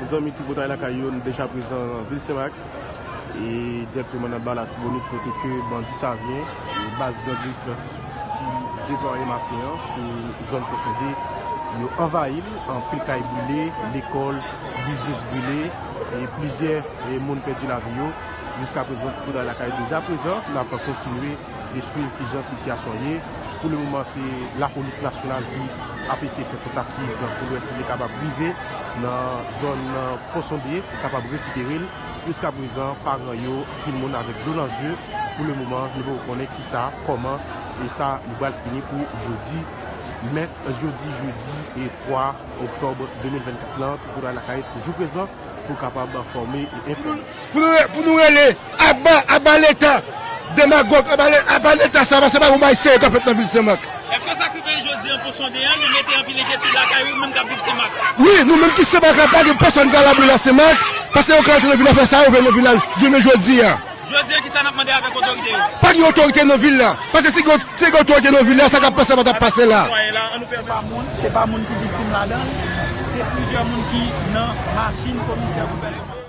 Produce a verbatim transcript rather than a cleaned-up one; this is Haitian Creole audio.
Zanmi Tripotay Lakay yo, nou deja prezan nan vil Senmak e dirèkteman nan ba Latibonit kote ke bandi Savyen e baz Gran Grif ki deplwaye maten an sou zòn Pon Sonde, yo anvayi l, anpil kay brile, lekòl, biznis brile e plizyè e moun pèdi lavi yo. Jiskaprezan, Tripotay Lakay deja prezan, n ap kontinye e swiv kijan sitiyasyon ye. Pou le moman, se lapolis nasyonal ki ap eseye fè tantativ pou lwè si li kapab rive nan zòn Pon Sonde pou kapab rekipere l. Jiskaprezan, paran yo, anpil moun avèk dlo nan zye. Pou le moman, nou poko konnen kisa, kòman, e sa li pral fini pou jodi, mèk, jodi, jedi e twa oktòb de mil vennkat lan, Tripotay Lakay toujou prezan pou kapab enfòme e enfòme. Pou nou, pou nou rele aba, aba Leta, demagòg, aba, le- aba Leta sa, paske se pa yon bagay serye k ap fèt nan vil Senmak. Èske sa k rive jodi an Pon Sonde an, li mete anpil enkyetid lakay ou menm k ap viv Senmak? Wi, nou menm ki Senmak la, pa gen pèsonn k al abri la Senmak, paske yo ka rantre nan vil la fè sa yo vle nan vil la, jounen jodi a. Jodi an, kisa n ap mande avèk otorite yo? Pa gen otorite nan vil la, paske si gen, si gen otorite nan vil la, sa k ap pase pa t ap pase la. Sitwayen la, an nou pèmèt. Se pa moun, se pa moun ki viktim ladan l, se plizyè moun ki nan machin komisè gouvènman.